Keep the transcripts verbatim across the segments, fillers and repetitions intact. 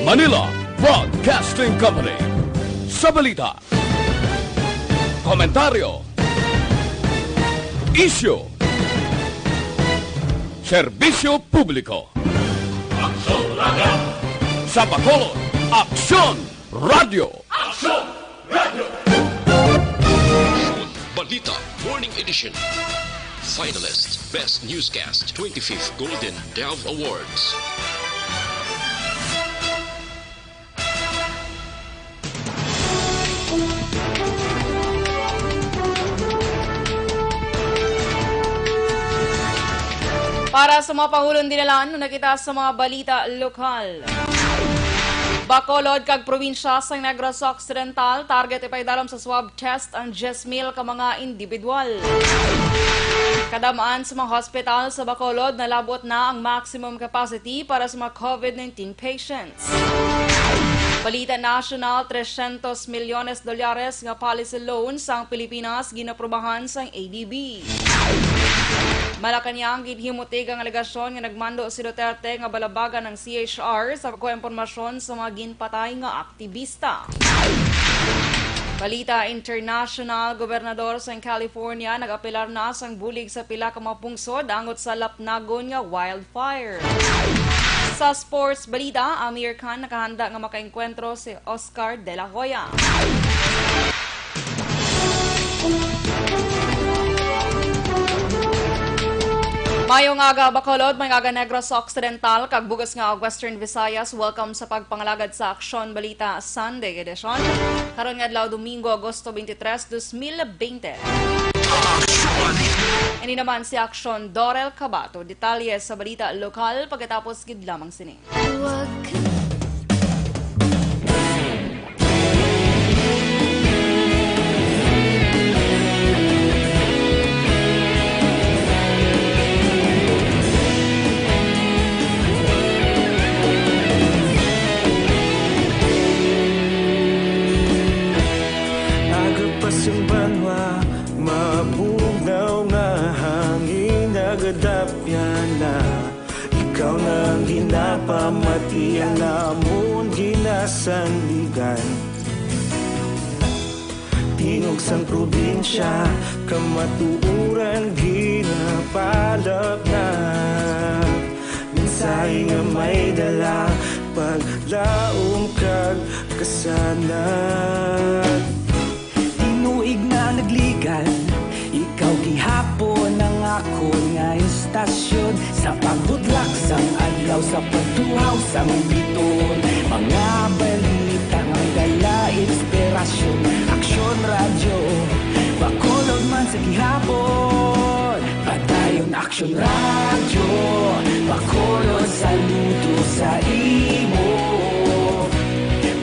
Anila Broadcasting Company. Sa balita, komentaryo, isyu, serbisyo publiko. Aksyon Radyo. Sa Bacolod, Aksyon Radyo. Aksyon Radyo. Balita Morning Edition. Finalist, Best Newscast, twenty-fifth Golden Dove Awards. Para sa mga pahulong dinalan, una kita sa mga balita lokal. Bacolod kag probinsya sang Negros Occidental, target ipaidalom sa swab test ang diyes mil ka mga individual. Kadam-an sa mga hospital sa Bacolod, nalabot na ang maximum capacity para sa mga COVID nineteen patients. Balita nasyonal, trescientos milyones dolyares nga policy loan sang Pilipinas ginaprobahan sang A D B. Malacañang, ginhimutig ang alegasyon nga nagmando si Duterte nga balabagan ang C H R sa pagkuha impormasyon sa mga ginpatay nga aktibista. Balita international, gobernador sang California nag-apelar na sang bulig sa pila ka mga pungsod angot sa lapnagon nga wildfire. Sa sports balita, Amir Khan nakahanda nga makaengkwentro si Oscar De La Hoya. Mayong aga, Bacolod, mayong aga, Negros Occidental, kag bug-os nga Western Visayas. Welcome sa pagpangalagad sa Aksyon Balita Sunday Edition. Karon nga adlaw, Domingo, Agosto twenty-three, dos mil bente. Ini naman si Aksyon Dorel Cabato. Detalye sa balita lokal pagkatapos gid lamang sini. Huwag ka Aga pa sang banwa, mabugnaw nga hangin, nagadapyan na. Ikaw na ang ginapamati, ang amon ginasandigan. Tingog sang probinsya, kamatuoran ginapalapnap. Mensahe nga may dala, paglaom kag kasanag. Tinuig na nagligad, ikaw gihapon ang akon nga istasyon. Sa pagbutlak sang adlaw, sa pagtuhaw sang bituon, mga balita nga may dala inspirasyon. Aksyon Radyo, Bacolod man sa gihapon. Padayon Aksyon Radyo, Bacolod, saludo sa imo.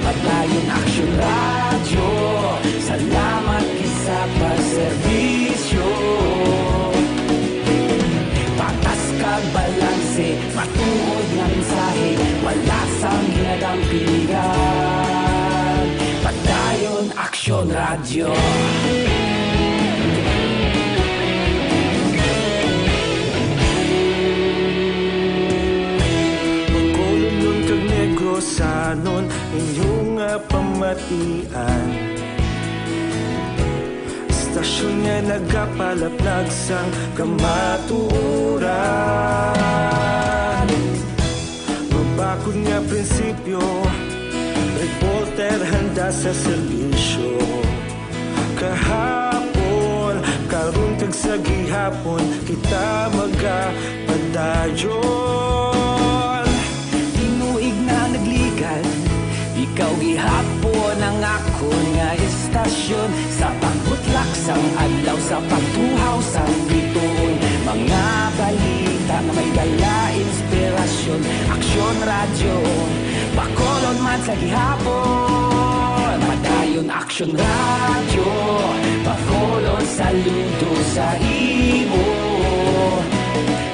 Padayon Aksyon Radyo, salamat gid sa pagserbisyo. Patas kag balanse, matuod nga mensahe, wala sang ginadampigan. Padayon Aksyon Radyo. Bacolodnon kag Negrosanon, inyo nga pamatian. Istasyon nga nagapalapnag sang kamatuoran. Mabakod nga prinsipyo, reporter handa sa serbisyo. Kahapon, karon kag sa gihapon, kita magapadayon. Tinuig na nagligad, ikaw gihapon ang akon nga istasyon. Sa pagbutlak sang adlaw, sa pagtuhaw sang bituon, mga balita nga may dala inspirasyon. Aksyon Radyo, Bacolod man sa gihapon. Padayon Aksyon Radyo, Bacolod, saludo sa imo.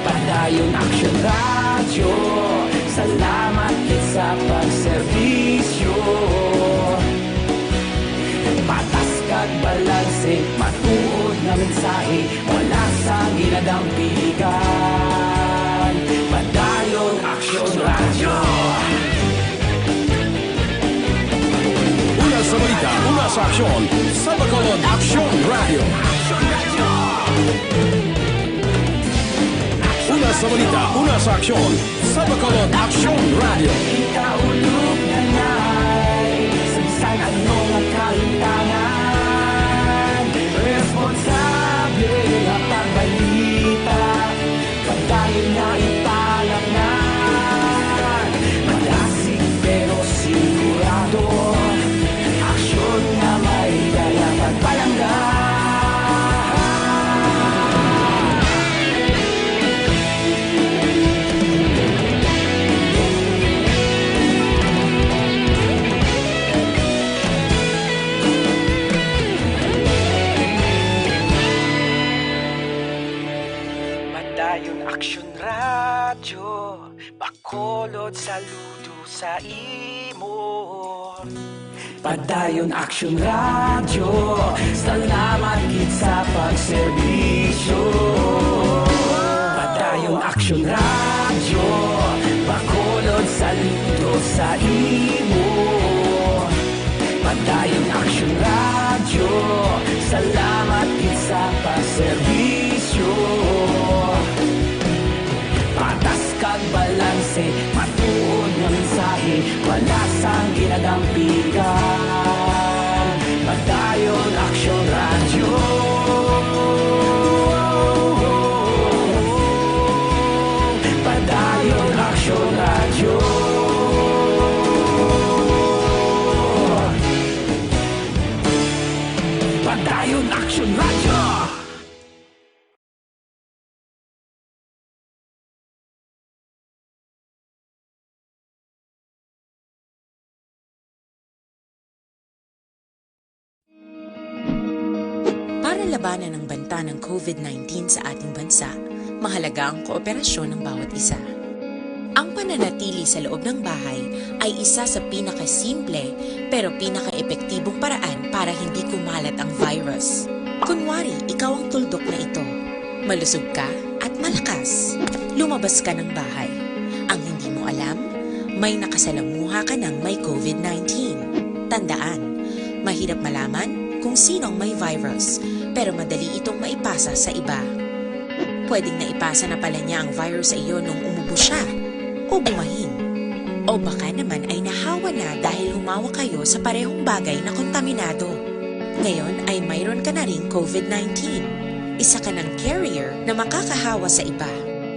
Padayon Aksyon Radyo, salamat gid sa pagserbisyo. Patas kag balanse, matuod nga mensahe, wala sang ginadampigan. Padayon Aksyon Radyo. Aksyon sa Bacolod Aksyon Radio. Una sa balita, una sa aksyon sa Bacolod Aksyon Radio. Ikaulog na na'y sabisan ano nga kahitangan. Responsable nga pagbalita. Padayon nga ipalapnan, malasig pero sigurado. Aksyon nga may dala pagpalangga. Padayon Aksyon Radyo, Bacolod, saludo sa imo. Padayon Aksyon Radyo, salamat gid sa pagserbisyo. Padayon Aksyon Radyo, Bacolod, saludo sa imo. Padayon Aksyon Radyo, salamat gid sa pagserbisyo. Patas kag balanse, matuod nga mensahe, wala sang ginadampigan. Padayon Aksyon Radyo. Padayon Aksyon Radyo. Padayon Aksyon Radyo. Para labanan ang banta ng COVID nineteen sa ating bansa, mahalaga ang kooperasyon ng bawat isa. Ang pananatili sa loob ng bahay ay isa sa pinakasimple pero pinakaepektibong paraan para hindi kumalat ang virus. Kunwari, ikaw ang tuldok na ito. Malusog ka at malakas. Lumabas ka ng bahay. Ang hindi mo alam, may nakasalamuha ka ng may COVID nineteen. Tandaan, mahirap malaman kung sino ang may virus, pero madali itong maipasa sa iba. Pwedeng naipasa na pala niya ang virus sa iyo nung umubo siya o bumahin. O baka naman ay nahawa na dahil humawak kayo sa parehong bagay na kontaminado. Ngayon ay mayroon ka na ring COVID nineteen. Isa ka ng carrier na makakahawa sa iba.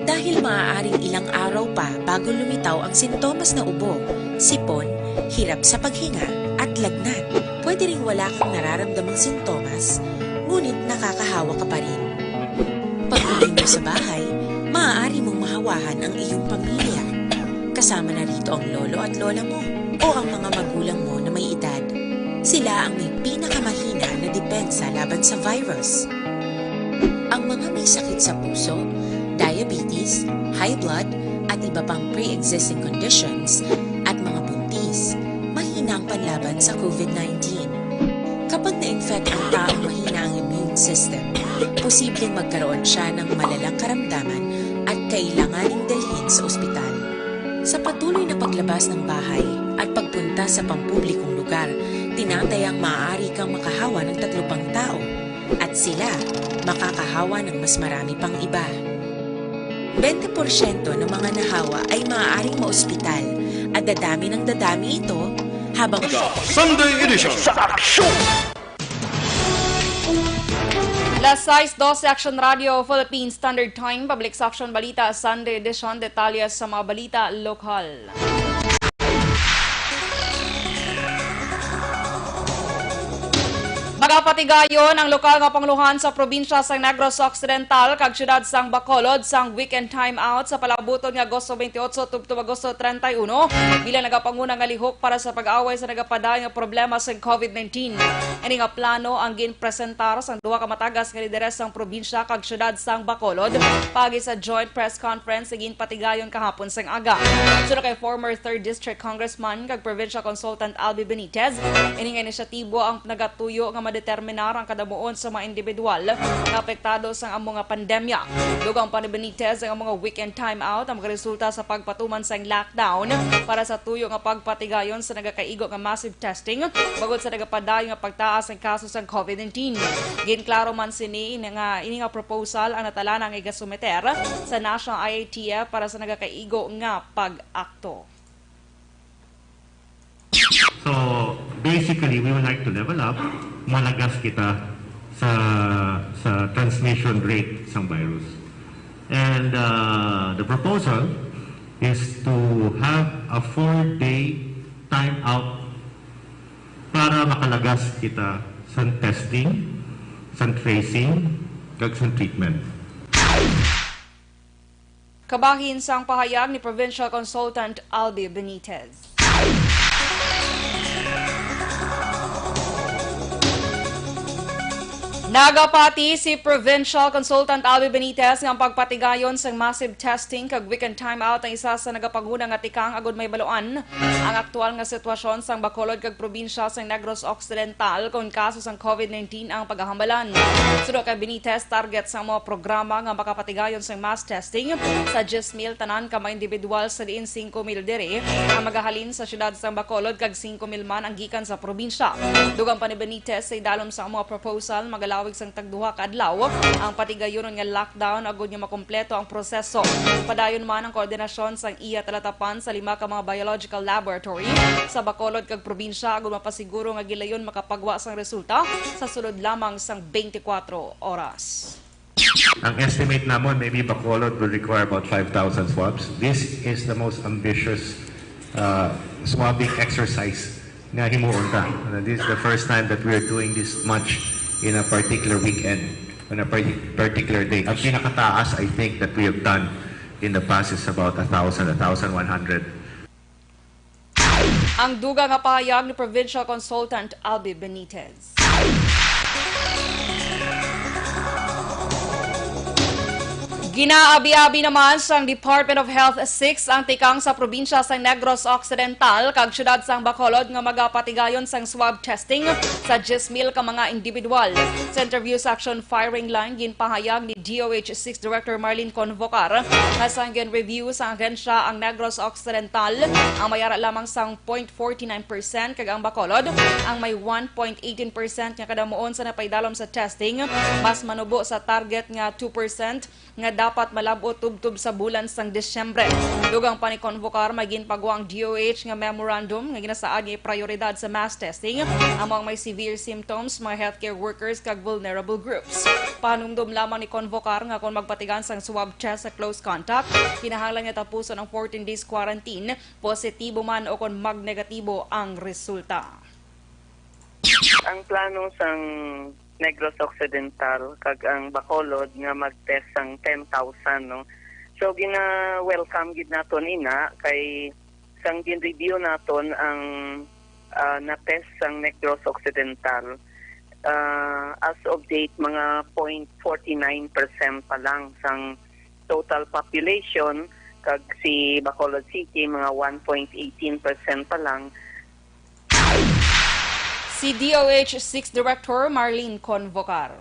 Dahil maaaring ilang araw pa bago lumitaw ang sintomas na ubo, sipon, hirap sa paghinga, at lagnat. Pwede ring wala kang nararamdamang sintomas, ngunit nakakahawa ka pa rin. Pag-uwi mo sa bahay, maaari mong mahawahan ang iyong pamilya. Kasama na rito ang lolo at lola mo o ang mga magulang mo na may edad. Sila ang may pinakamahina na depensa laban sa virus. Ang mga may sakit sa puso, diabetes, high blood, at iba pang pre-existing conditions, at mga buntis, mahina ang panlaban sa COVID nineteen. Kapag na-infect ang taong mahina ang immune system, posibleng magkaroon siya ng malalang karamdaman at kailanganing dalhin sa ospital. Sa patuloy na paglabas ng bahay at pagpunta sa pampublikong lugar, tinatayang maaari kang makahawa ng tatlo pang tao at sila makakahawa ng mas marami pang iba. Bente porsyento ng mga nahawa ay maaaring maospital at dadami ng dadami ito habang Sunday Edition. Sa aksyon! Las sais dose, Action Radio Philippine Standard Time, Public sa Action Balita, Sunday Edition. Detalye sa mga balita lokal. Magapatigayon ang lokal nga pangulohan sa probinsya sang Negros Occidental kag siyudad sang Bacolod sang weekend timeout sa palabuton nga Agosto twenty-eight tubtob Agosto treinta y uno, bilang nagapanguna nga lihok para sa pag-away sa nagapadayon nga problema sang COVID nineteen. Ini nga plano ang ginpresentar sang duha ka matagas nga lideres sang probinsya kag siyudad sang Bacolod paagi sa joint press conference nga ginpatigayon kahapon sang aga. Suno kay former third District Congressman kag Provincial Consultant Albi Benitez, ini nga inisyatibo ang nagatuyo nga madeterminar ang kadamuon sa mga individual nga apektado sang amo nga pandemya. Dugang pa ni Benitez, ang amo nga weekend timeout ang magaresulta sa pagpatuman sang lockdown para sa tuyo nga pagpatigayon sa nagakaigo nga massive testing bangod sa nagapadayon nga pagtaas ang kaso sang COVID nineteen. Ginklaro man sini nga ini nga proposal ang natalana nga igasumiter sa National I A T F para sa nagakaigo nga pag-akto. So, basically, we would like to level up, malagas kita sa sa transmission rate sang virus. And uh, the proposal is to have a four-day timeout para makalagas kita sa testing, sa tracing, kag sa treatment. Kabahin sang pahayag ni Provincial Consultant Albi Benitez. Nagapati si Provincial Consultant Albi Benitez nga ang pagpatigayon sang massive testing kag weekend timeout ang isa sa nagapanguna nga tikang agud mahibaluan ang aktual nga sitwasyon sang Bacolod kag probinsya sang Negros Occidental kon kaso sang COVID nineteen ang pagahambalan. Suno kay Benitez, target sang mga programa nga makapatigayon sang mass testing sa diyes mil tanan ka mga individual, sa diin singko mil diri ang magahalin sa siyudad sang Bacolod kag singko mil man ang gikan sa probinsya. Dugang pa ni Benitez, sa idalom sang mga proposal, magalawig sang tagduha ka adlaw ang patigayonon nga lockdown agud nga makumpleto ang proseso. Padayon man ang koordinasyon sang iya talatapan sa lima ka mga biological laboratory sa Bacolod kag probinsya agud mapasiguro nga gilayon makapagwa sang resulta sa sulod lamang sang twenty-four oras. Ang estimate namon, maybe Bacolod will require about five thousand swabs. This is the most ambitious uh, swabbing exercise nga himuon ta. Uh, this is the first time that we are doing this much in a particular weekend, on a parti- particular day. Ang pinakataas, I think, that we have done in the past is about a thousand, a thousand one hundred. Ang dugang nga pahayag ni Provincial Consultant Albi Benitez. Ginaabi-abi naman sang Department of Health six ang tikang sa probinsya sang Negros Occidental kag siyudad sang Bacolod nga magapatigayon sang swab testing sa diyes mil ka mga individual. Sa interview sa Action Firing Line, ginpahayag ni D O H six Director Marlene Convocar nga sang gin-review sa ahensya ang Negros Occidental, ang may ara lamang sang point forty nine percent kag ang Bacolod ang may one point eighteen percent nga kadamuon sa napaidalom sa testing, mas manubo sa target nga two percent nga dapat malab-ot tubtob sa bulan sang Disyembre. Dugang pa ni Convocar, may ginpagwa ang D O H nga memorandum nga ginasaad nga iprayoridad sa mass testing amo ang may severe symptoms, mga healthcare workers, kag vulnerable groups. Pahanumdom lamang ni Convocar nga kon magpatigan sang swab test sa close contact, kinahanglan nga tapuson ang fourteen days quarantine, positibo man o kon magnegatibo ang resulta. Ang plano sang Negros Occidental kag ang Bacolod nga mag-test sang ten thousand, no? So, gina-welcome gid naton ina kay sang gin-review naton ang ah, na-test sang Negros Occidental, ah, as of date, mga point forty nine percent pa lang sang total population, kag si Bacolod City, mga one point eighteen percent pa lang. Si D O H six Director Marlene Convocar.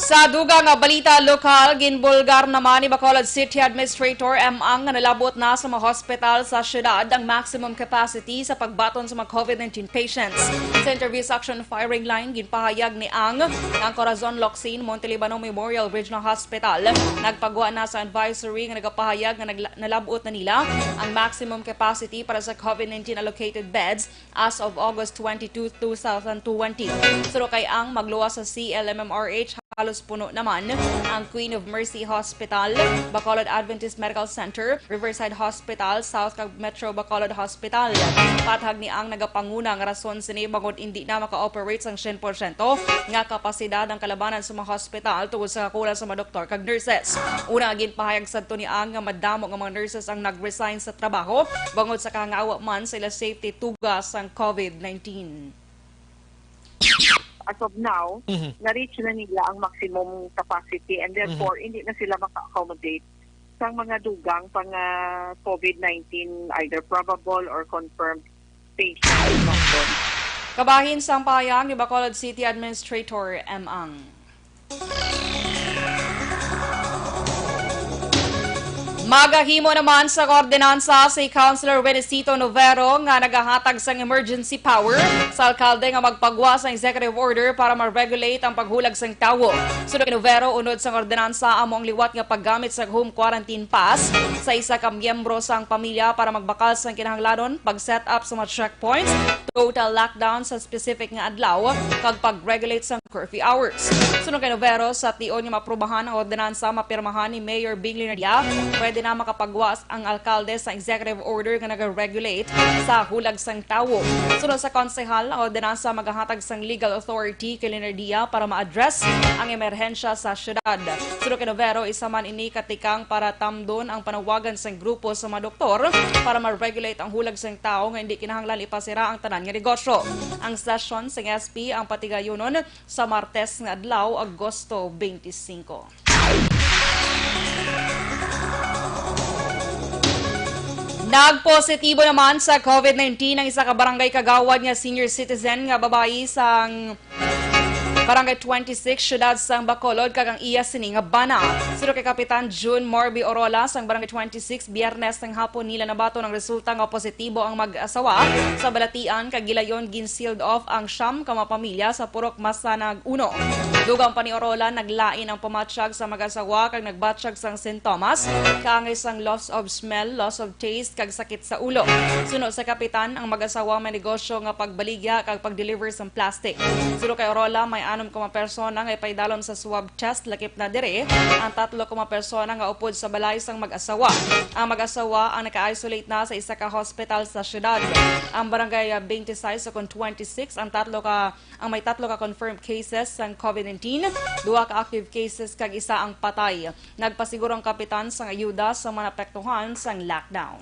Sa dugang nga balita lokal, ginbulgar naman ni Bacolod City Administrator M. Ang nga nalab-ot na sa mga hospital sa syudad ang maximum capacity sa pagbaton sa mga COVID nineteen patients. Sa interview sa Action Firing Line, ginpahayag ni Ang nga ang Corazon Locsin Montelibano Memorial Regional Hospital nagpagwa na sa advisory nga nagapahayag nga nagla- nalab-ot na nila ang maximum capacity para sa COVID nineteen allocated beds as of August twenty-two, two thousand twenty. Suno kay Ang, magluwas sa C L M M R H, halos puno naman ang Queen of Mercy Hospital, Bacolod Adventist Medical Center, Riverside Hospital, South kag Metro Bacolod Hospital. Pathag ni Ang, nagapanguna nga rason sini bangod indi na maka-operate sang syen porsyento nga kapasidad ang kalabanan sa mga hospital tungod sa kakulang sa mga doktor kag nurses. Una, ginpahayag sadto ni Ang nga madamo nga mga nurses ang nag-resign sa trabaho bangod sa kahangawa man sa ila safety tuga sang COVID nineteen. As of now, Mhm. na-reach na nila ang maximum capacity and therefore hindi na sila maka-accommodate sang mga dugang pa nga COVID nineteen, either probable or confirmed patient. Kabahin sang pahayag ni Bacolod City Administrator M. Ang Magahimo naman sa ordinansa si Councilor Winicito Novero nga nagahatag sang emergency power sa alkalde nga magpagwa sang executive order para ma-regulate ang paghulag sang tawo. Suno kay Novero, unod sang ordinansa amo ang liwat nga paggamit sa home quarantine pass sa isa ka miyembro sang pamilya para magbakal sang kinahanglanon, pag-set up sa mga checkpoints, total lockdown sa specific nga adlaw, kag pag-regulate sang curfew hours. Suno kay Novero, sa tion nga maaprubahan ang ordinansa mapirmahan ni Mayor Bing Leonardia, pwede na makapagwa ang alkalde sa executive order nga nag-regulate sa hulag sang tawo. Suno sa konsehal, ang ordinansa magahatag sang legal authority kay Leonardia para ma-address ang emerhensya sa syudad. Suno kay Novero, isa man ini ka tikang para tamdon ang panawagan sang grupo sa mga doktor para ma-regulate ang hulag sang tawo nga hindi kinahanglan ipasira ang tanan nga negosyo. Ang session sang S P ang patigayunon sa Martes nga adlaw, Agosto twenty-five. Nagpositibo naman sa COVID nineteen ang isa ka barangay kagawad nga senior citizen nga babayi sang Barangay twenty-six, siyudad sang Bacolod, kag ang iya sini nga bana. Suno kay Kapitan June Morby Orola sang Barangay twenty-six, Biyernes sang hapon nila nabaton ang resulta nga positibo ang mag-asawa sa balatian, kag gilayon gin-sealed off ang siyam ka mga pamilya sa Purok Masanag Uno. Dugang pa ni Orola, naglain ang pamatyag sa mag-asawa kag nagbatyag sang sintomas kaangay sang loss of smell, loss of taste, kag sakit sa ulo. Suno sa kapitan, ang mag-asawa may negosyo nga pagbaligya kag pag-deliver sang plastic. Suno kay Orola, may anom ka mga persona nga ipaidalom sa swab test, lakip na diri ang tatlo ka mga persona nga upod sa balay sang mag-asawa. Ang mag-asawa ang naka-isolate na sa isa ka hospital sa syudad. Ang barangay, ah, twenty-six o kon twenty-six ang tatlo ka, ang may tatlo ka confirmed cases sang COVID nineteen, duha ka active cases kag isa ang patay. Nagpasiguro ang kapitan sang ayuda sa mga naapektuhan sang lockdown.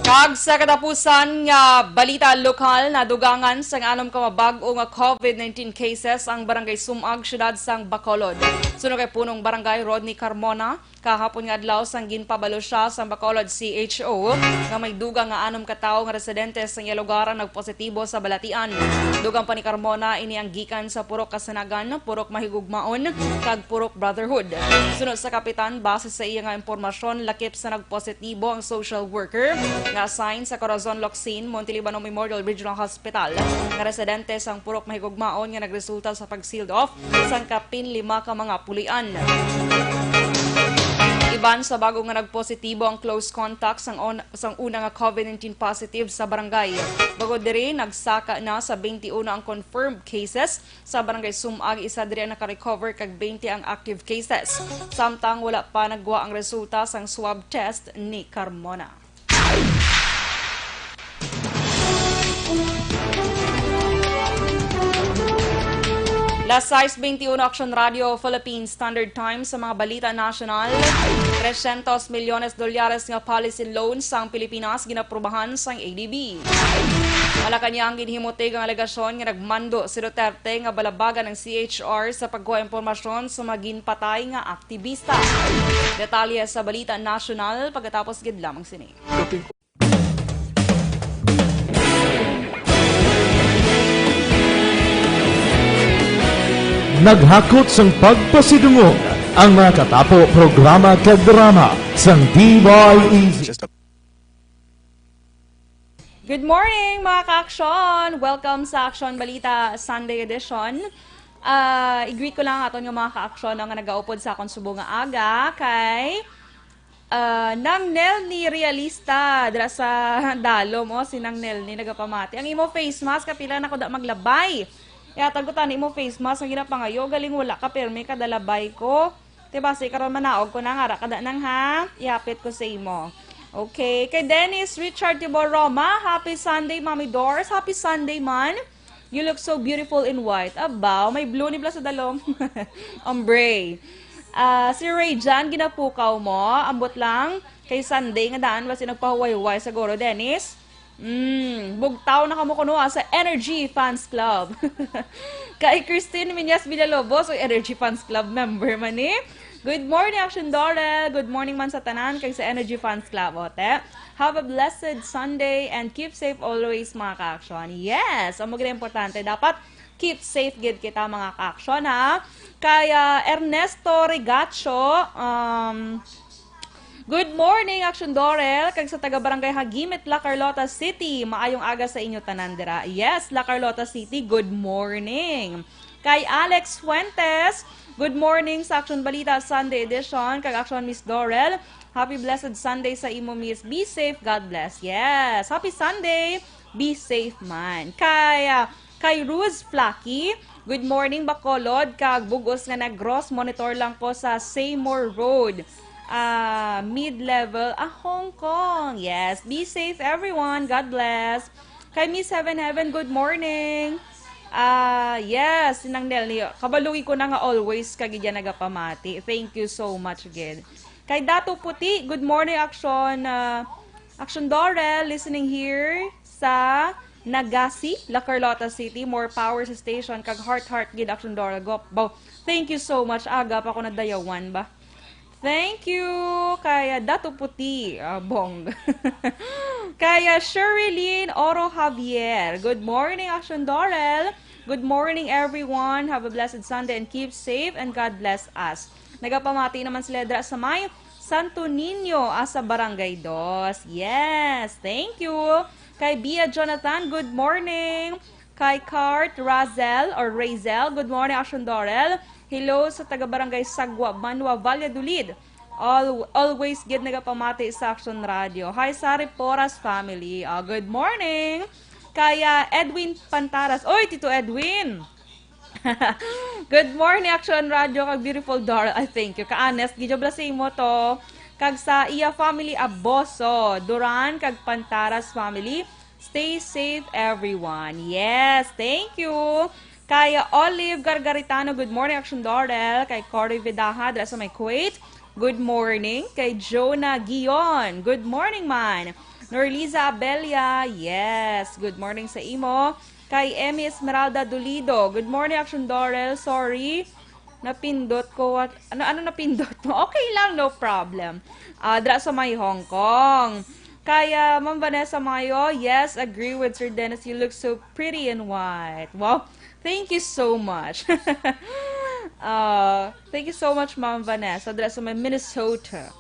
Kag sa katapusan nga balita lokal, nadugangan sang anom ka mga bag-o nga COVID nineteen cases ang Barangay Sumag, siyudad sang Bacolod. Suno kay Punong Barangay Rodney Carmona, kahapon nga adlaw sang ginpabalo siya sang Bacolod C H O nga may dugang nga anom ka tawo nga residente sa iya lugar ang nagpositibo sa balatian. Dugang pa ni Carmona, ini ang gikan sa Purok Kasanagan, Purok Mahigugmaon, kag Purok Brotherhood. Suno sa kapitan, base sa iya nga impormasyon, lakip sa nagpositibo ang social worker nga assign sa Corazon Locsin, Montelibano Memorial Regional Hospital, nga residente sang Purok Mahigugmaon nga nagresulta sa pag-sealed off sang kapin lima ka mga pulian. Iban sa bago nga nagpositibo ang close contact sang on-, sang una nga COVID nineteen positive sa barangay. Bangod diri, nagsaka na sa twenty-one ang confirmed cases sa Barangay Sumag, isa diri ang naka-recover kag twenty ang active cases. Samtang wala pa nagwa ang resulta sang swab test ni Carmona. Las sais twenty-one, Action Radio Philippine Standard Time sa mga balita nasyonal. Trescientos milyones dolyares nga policy loan sang Pilipinas ginaprubahan sang A D B. Malacañang, ginhimutig ang alegasyon nga nagmando si Duterte nga balabagan ang C H R sa pagkuha impormasyon sa mga ginpatay nga aktibista. Detalye sa balita nasyonal pagkatapos gid lamang sini. Naghakot sang pagpasidungog ang mga katapo, programa kag drama sang D Y E Z. Good morning, mga ka-aksyon! Welcome sa Aksyon Balita Sunday Edition. Ah, i-greet ko lang aton nga mga ka-aksyon nga nagaupod sa akon subong nga aga kay Ah, Nang Nelny Realista, dira sa Dalom, oh, si Nang Nelny nagapamati. Ang imo face mask, kapila na ko da maglabay. Yatag ko tani mo face mask, ang ginapangayo, galing wala ka, pirmi ka, dalabay ko. Diba, si karon manaog ko na nga, ra ka da nang ha? Ihapit ko sa imo. Okay, kay Dennis Richard Tibor Roma, happy Sunday, Mommy Dors. Happy Sunday man. You look so beautiful in white. Abaw, may blue ni bala sa dalom. Ombre. Ah, si Ray Jan, ginapukaw mo. Ambot lang, kay Sunday nga daan, basi nagpahuway-huway siguro, Dennis. Mm, bugtaw na kamo kuno, ah, sa Energy Fans Club. Kay Christine Miñas Villalobos, o Energy Fans Club member man ni. Good morning, Action Dorel. Good morning man sa tanan kay sa Energy Fans Club, ote. Have a blessed Sunday and keep safe always, mga ka-action. Yes, amo gid importante. Dapat keep safe gid kita, mga ka-action, ha. Kay, ah, Ernesto Regacho, um, good morning, Action Dorel, kag sa taga Barangay Hagimit, La Carlota City. Maayong aga sa inyo tanan dira. Yes, La Carlota City, good morning. Kay Alex Fuentes, good morning sa Action Balita Sunday Edition, kag Action Miss Dorel. Happy blessed Sunday sa imo, Miss. Be safe, God bless. Yes, happy Sunday. Be safe man. Kay, ah, kay Rose Flaky, good morning, Bacolod, kag bugos nga Negros, monitor lang ko sa Seymour Road. Ah, mid-level, ah, Hong Kong. Yes, be safe, everyone. God bless. Kay Miss Heaven Heaven, good morning. Ah, yes, Nang Nelly, kabalo gid ko na nga always ka gid yan nagapamati. Thank you so much again. Kay Dato Puti, good morning, Action, ah, Action Dorel, listening here sa Nagasi, La Carlota City. More power sa station, kag heart, heart gid, Action Dorel. Go, baw. Thank you so much. Aga pa ko nadayawan ba? Thank you. Kay Dato Puti, ah, bong. Kay Sherilyn Oro Javier. Good morning, Action Dorel. Good morning, everyone. Have a blessed Sunday and keep safe and God bless us. Nagapamati naman sila dira sa may Santo Niño, ah, sa Barangay Dos. Yes, thank you. Kay Bia Jonathan, good morning. Kay Cart Razel or Razel, good morning, Action Dorel. Hello sa taga Barangay Sagwa, Banwa, Valladolid. Al-, always gid nagapamati sa Action Radio. Hi, Sari Poras family. Ah, good morning. Kay, ah, Edwin Pantaras. Oy, Tito Edwin! Good morning, Action Radio, kag beautiful Dorel. Ay, thank you. Ka-honest, gid, blessing mo to. Kag sa iya family, Aboso, Duran, kag Pantaras family. Stay safe, everyone. Yes, thank you. Kay Olive Gargaritano, good morning, Action Dorel. Kay Cory Vidaja, dira sa may Kuwait, good morning. Kay Jonah Gion, good morning, man. Norliza Abella, yes, good morning sa imo. Kay Emmy Esmeralda Dolido, good morning, Action Dorel. Sorry, napindot ko. What? Ano, ano napindot mo? Okay lang, no problem. Ah, dira sa may Hong Kong. Kaya, Ma'am Vanessa Mayo, yes, agree with Sir Dennis. You look so pretty in white. Wow, thank you so much. Ah, thank you so much, Ma'am Vanessa. Dira sa may Minnesota.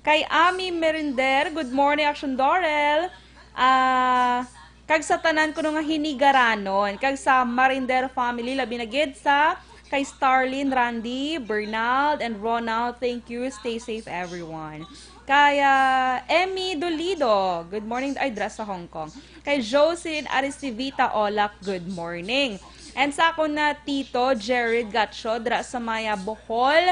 Kay Ami Merender, good morning, Action Dorel. Ah, kag sa tanan kuno nga Hinigaranon, kag sa Marinder family, labi na gid sa kay Starlin, Randy, Bernald, and Ronald. Thank you. Stay safe, everyone. Kay, ah, Emmy Dolido, good morning. Ay, dira sa Hong Kong. Kay Jocelyn Aristevita Olak, good morning. And sa akon na tito, Jared Gatcho, dira sa maya Bohol.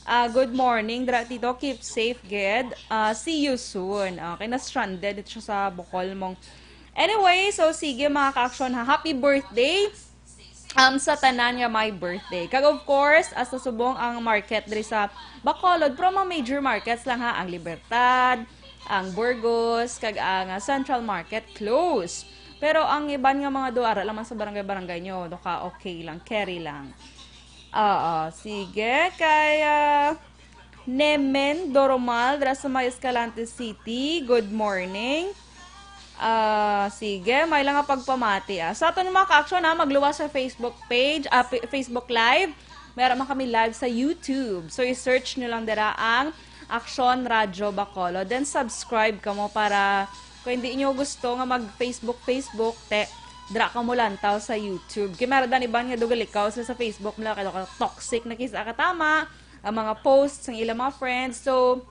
Ah, good morning, dira, tito. Keep safe, gid. Ah, see you soon. Okay, na-stranded ito siya sa Bohol mong. Anyway, so sige, mga ka-action, ha. Happy birthday, um, sa tanan nga may birthday. Kag of course, hasta subong ang market diri sa Bacolod, pero mga major markets lang, ha, ang Libertad, ang Burgos, kag ang, ah, Central Market close. Pero ang iban nga mga duara lang man sa barangay-barangay nyo, doka, okay lang, carry lang. Oo, sige. Kay, ah, Nemen Doromal, dira sa may Escalante City. Good morning. Ah, sige, may lang nga pagpamati, ah. Sa aton mga ka-action, ha, magluwas sa Facebook page, ah, pa-, Facebook Live. Meron man kami live sa YouTube. So, i-search nyo lang dira ang Action Radio Bacolod. Then, subscribe kamo para kung hindi nyo gusto nga mag-Facebook, Facebook, te, dira kamo lantaw sa YouTube. Kay meron dan iban nga dugalikaw sila sa Facebook, mula kay toxic na kisa katama, ang mga posts, ang ilang mga friends. So,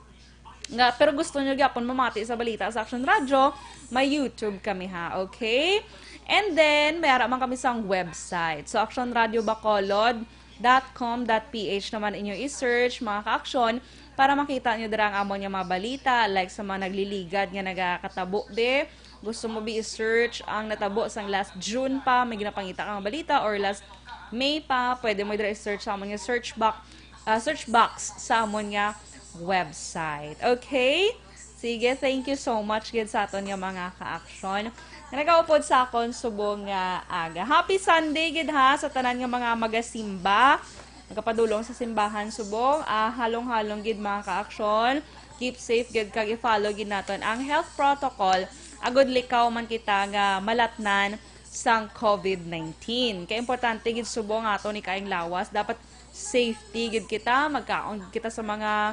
nga, pero gusto nyo gyapon mamati sa balita sa Action Radio, may YouTube kami, ha, okay? And then, may ara man kami sa website. So, action radio bacolod dot com dot P H naman inyo i-search, mga ka-action, para makita nyo dira ang amon nga mga balita, like sa mga nagliligad nga nagakatabo, de. Gusto mo bi i-search ang natabo sang last June pa, may ginapangita ka nga balita, or last May pa, pwede mo dira i-search sa amon nga search box, ah, search box sa amon nga website. Okay? Sige, thank you so much gid sa aton nga mga ka-aksyon nga nagaupod sa akon subong nga aga. Happy Sunday gid ha sa tanan nga mga magasimba. Magapadulong sa simbahan subong, ah, halong-halong gid mga ka-aksyon. Keep safe gid kag i-follow gid naton ang health protocol agod likaw man kita nga malatnan sang covid nineteen. Kay importante gid subong aton ni kaayong lawas. Dapat safety gid kita, magkaon gid kita sa mga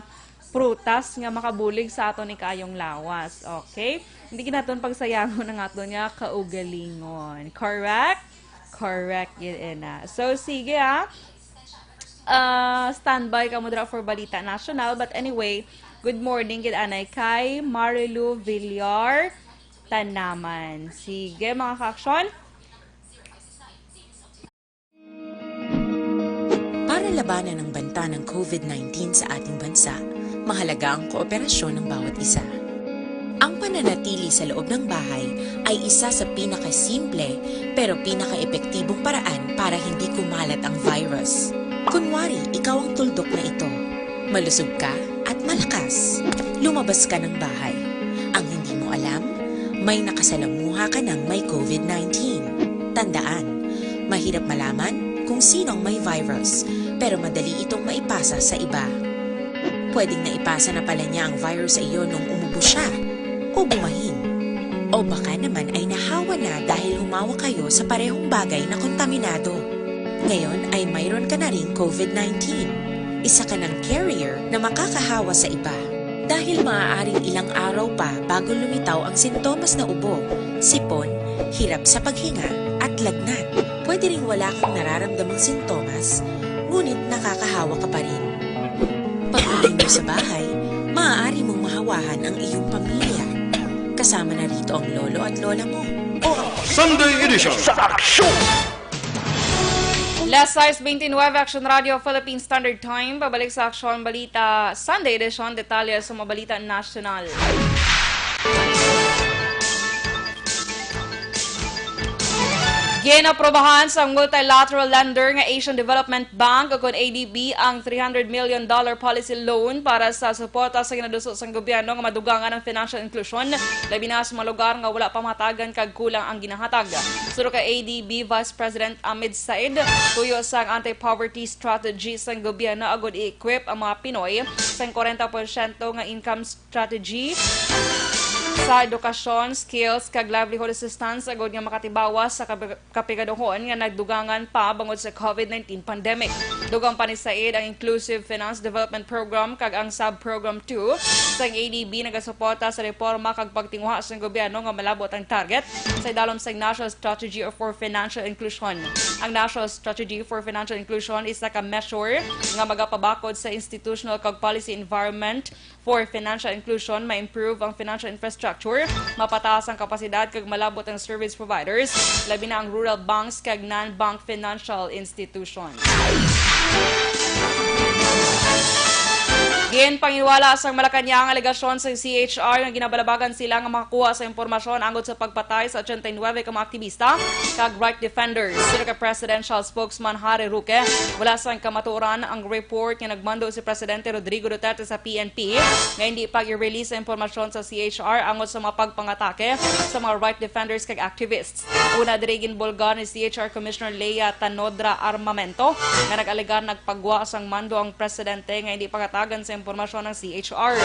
prutas nga makabulig sa aton ni kaayong lawas. Okay? Hindi gid naton pagsayangon ang aton nga kaugalingon. Correct? Correct gid, ina. So, sige, ah. Ah, standby kamo dira for Balita National. But anyway, good morning gid anay kay Marilu Villar Tanaman. Sige, mga ka-aksyon. Para labanan ang banta ng covid nineteen sa ating bansa, mahalaga ang kooperasyon ng bawat isa. Ang pananatili sa loob ng bahay ay isa sa pinakasimple pero pinakaepektibong paraan para hindi kumalat ang virus. Kunwari, ikaw ang tuldok na ito. Malusog ka at malakas. Lumabas ka ng bahay. Ang hindi mo alam, may nakasalamuha ka ng may covid nineteen. Tandaan, mahirap malaman kung sino ang may virus, pero madali itong maipasa sa iba. Pwedeng naipasa na pala niya ang virus sa iyo nung umubo siya o bumahin. O baka naman ay nahawa na dahil humawak kayo sa parehong bagay na kontaminado. Ngayon ay mayroon ka na ring covid nineteen. Isa ka ng carrier na makakahawa sa iba. Dahil maaaring ilang araw pa bago lumitaw ang sintomas na ubo, sipon, hirap sa paghinga, at lagnat. Pwede ring wala kang nararamdamang sintomas, ngunit nakakahawa ka pa rin. Pag-uwi mo sa bahay, maaari mong mahawahan ang iyong pamilya. Kasama na rito ang lolo at lola mo o ang Sunday Edition sa Aksyon! Las sais veintinueve, Action Radio Philippine Standard Time. Pabalik sa Aksyon Balita Sunday Edition. Detalye sa mga balita nasyonal. Ginaprobahan sang multilateral lender nga Asian Development Bank, o kon A D B, ang three hundred million dollar policy loan para sa suporta sa ginaduso sang gobyerno nga madugangan ang financial inclusion, labi na sa mga lugar nga wala pa mahatagan kag kulang ang ginahatag. Suno kay A D B Vice President Ahmed Said, tuyo sang anti-poverty strategy sang gobyerno agud i-equip ang mga Pinoy sang kwarenta porsyento nga income strategy sa edukasyon, skills, kag livelihood assistance agud nga makatibawas sa kab- kapigaduhon nga nagdugangan pa bangod sa covid nineteen pandemic. Dugang pa ni Said ang Inclusive Finance Development Program kag ang Sub-Program two sang A D B nagasuporta sa reforma kag pagtinguha sang gobyerno nga malabot ang target sa idalom sang National Strategy for Financial Inclusion. Ang National Strategy for Financial Inclusion isa ka measure nga magapabakod sa institutional kag policy environment for financial inclusion, ma-improve ang financial infrastructure, mapataas ang kapasidad kag malabot ang service providers, labi na ang rural banks kag non-bank financial institutions. Ginpanginwala sang Malacañang ang alegasyon sang C H R nga ginabalabagan sila nga makakuha sa impormasyon angot sa pagpatay sa ochenta y nuebe ka mga aktibista kag right defenders. Suno kay Presidential Spokesman Harry Roque, wala sang kamatuoran ang report nga nagmando si Presidente Rodrigo Duterte sa P N P nga hindi pag-i-release sa impormasyon sa C H R angot sa mga pagpangatake sa mga right defenders kag activists. Una diri, ginbulgar ni C H R Commissioner Lea Tanodra Armamento nga nag-alegar nagpagwa sang mando ang presidente nga hindi pangatagan sa impormasyon ang C H R.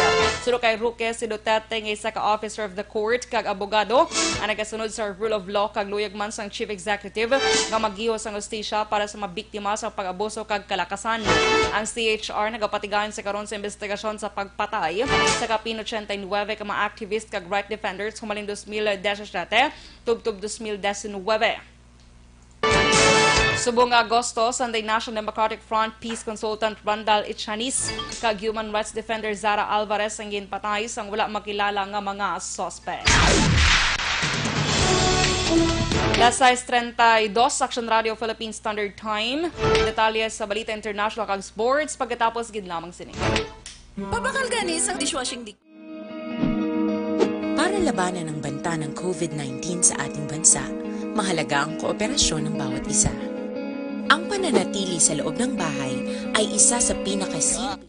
Suno kay Roque, si Duterte nga isa ka officer of the court kag abogado ang nagasunod sa rule of law kag luyag man sang Chief Executive nga maggiho sang hustisya para sa mga biktima sa pag-abuso kag kalakasan. Ang C H R nagapatigayon sa karon sa investigasyon sa pagpatay sa kapin ochenta y nuebe ka mga activist kag right defenders humaling dos mil disisiete tubtob dos mil disinuybe. Subong nga Agosto, Sunday National Democratic Front Peace Consultant Randall Ichanis kag human rights defender Zara Alvarez ang ginpatay sang wala makilala nga mga suspect. Las sais treinta y dos, Action Radio Philippine Standard Time. Detalye sa balita international kag sports pagkatapos gid lamang sini. Pabakal gani sang dishwashing liquid. Para labanan ang banta ng covid nineteen sa ating bansa, mahalaga ang kooperasyon ng bawat isa. Ang pananatili sa loob ng bahay ay isa sa pinakasimple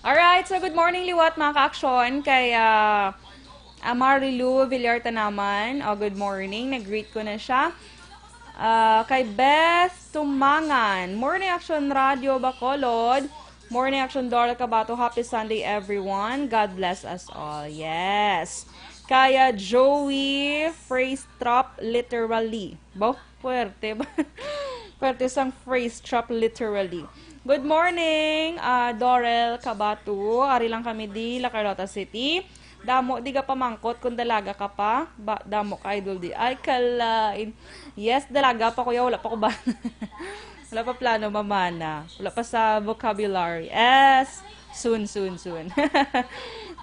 Alright, so good morning liwat, mga ka-aksyon, kay, ah, Amarilu Villar Tanaman. Oh, good morning. Nag-greet ko na siya. Ah, kay Beth Tumangan. Morning, Aksyon Radio Bacolod. Morning, Aksyon Doral Cabato. Happy Sunday, everyone. God bless us all. Yes. Kaya Joey Phrase Trap literally. Bo, puwerte ba? Puwerte sang phrase trap literally. Good morning, ah, Dorel Cabato. Ari lang kami di La Carlota City. Damo di ka pamangkot kung dalaga ka pa. Ba, damo ka, idol, di. Ay, kalain. Yes, dalaga pa, kuya. Wala pa ko ba? Wala pa plano mamana. Wala pa sa vocabulary. Yes. Soon, soon, soon.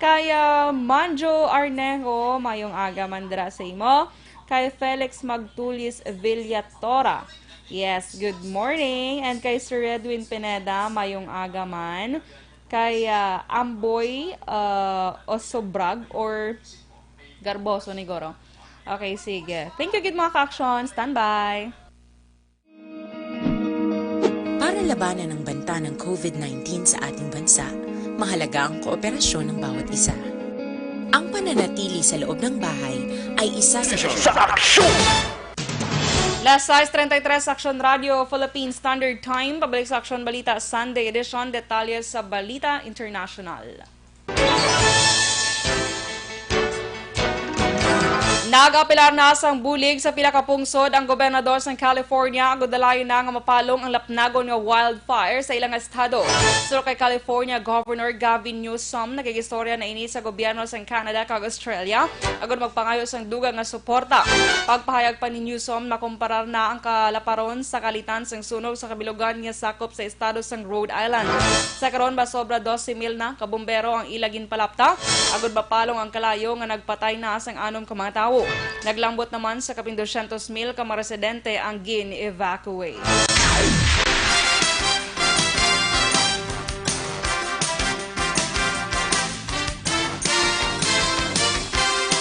Kaya Manjo Arnejo, mayong aga man dira sa imo. Kay Felix Magtulis Villatora. Yes, good morning. And kay Sir Edwin Pineda, mayong aga man. Kay, ah, Amboy, ah, Osobrag or Garboso ni Goro. Okay, sige. Thank you, good, mga ka-aksyon. Standby. Para labanan ang banta ng covid nineteen sa ating bansa, mahalaga ang kooperasyon ng bawat isa. Ang pananatili sa loob ng bahay ay isa sa Sa aksyon! Las sais treinta y tres, Aksyon Radio, Philippine Standard Time. Pabalik sa Aksyon Balita Sunday Edition. Detalye sa Balita International. Nag-apelar na sang bulig sa pila ka pungsod ang gobernador sang California, agud dalayon na nga mapalong ang lapnagon nga wildfire sa ilang estado. Suno kay California Governor Gavin Newsom, nakigistorya na ini sa gobyerno sang Canada kag Australia, agud magpangayo sang dugang nga suporta. Pagpahayag pa ni Newsom, makumparar na ang kalaparon sa kalitan sang sunog sa kabilugan nga sakop sa estado sang Rhode Island. Sa karon, masobra dose mil na ka bumbero ang ila ginpalapta, agud mapalong ang kalayo nga nagpatay na sang anom ka mga tawo. Naglambot naman sa kapin dosyentos mil ka mga residente ang gin-evacuate.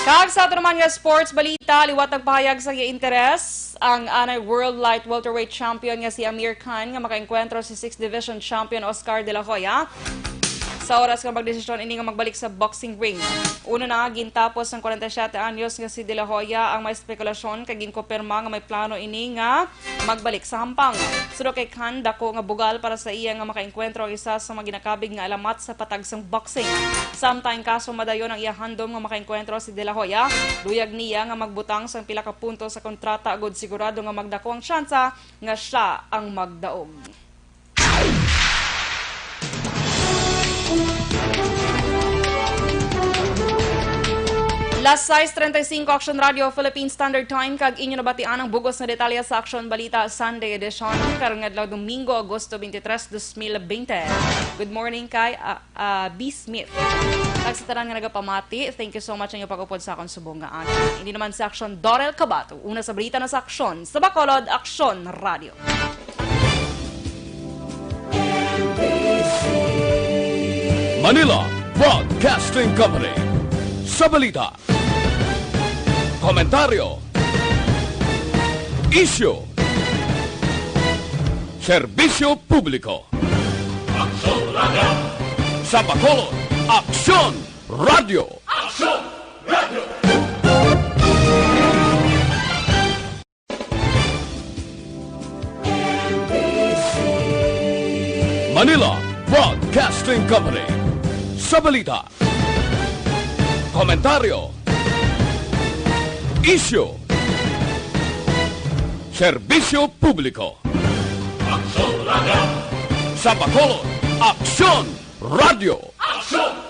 Kag sa aton naman nga sports balita, liwat nagpahayag sa iya interes ang anay world light welterweight champion nga si Amir Khan nga makaengkwentro si sixth Division champion Oscar De La Hoya sa oras nga magdesisyon ini nga magbalik sa boxing ring. Una na, gintapos sang kwarenta y siyete anyos nga si De La Hoya ang may espekulasyon kag ginkopirma nga may plano ini nga magbalik sa hampang. Suno kay Khan, dako nga bugal para sa iya nga makaengkwentro ang isa sa mga ginakabig nga alamat sa patag sang boxing. Samtang kaso madayon ang iya handom nga makaengkwentro si De La Hoya, luyag niya nga magbutang sang pila ka punto sa kontrata agud sigurado nga magdako ang tsansa nga sia ang magdaog. Las sais treinta y cinco, Aksyon Radio Philippine Standard Time, kag inyo nabatian ang bug-os nga detalye sa Aksyon Balita Sunday Edition, karong adlaw Domingo, Agosto twenty-three, dos mil bente. Good morning kay, ah, ah, B Smith. Kag sa tanan nga nagapamati, thank you so much ang inyong pag-upod sa akon subong nga aga. Ini naman si Aksyon Dorel Cabato. Una sa balita na sa Aksyon sa Bacolod, Aksyon Radio. Manila Broadcasting Company. Sa balita, komentaryo, isyu, serbisyo publiko. Aksyon Radio. Sa Bacolod, Aksyon Radio. Aksyon Radio. Manila Broadcasting Company. Sa balita, komentaryo, isyu, serbisyo publiko. Aksyon Radio. Sa Bacolod, Aksyon Radio. Aksyon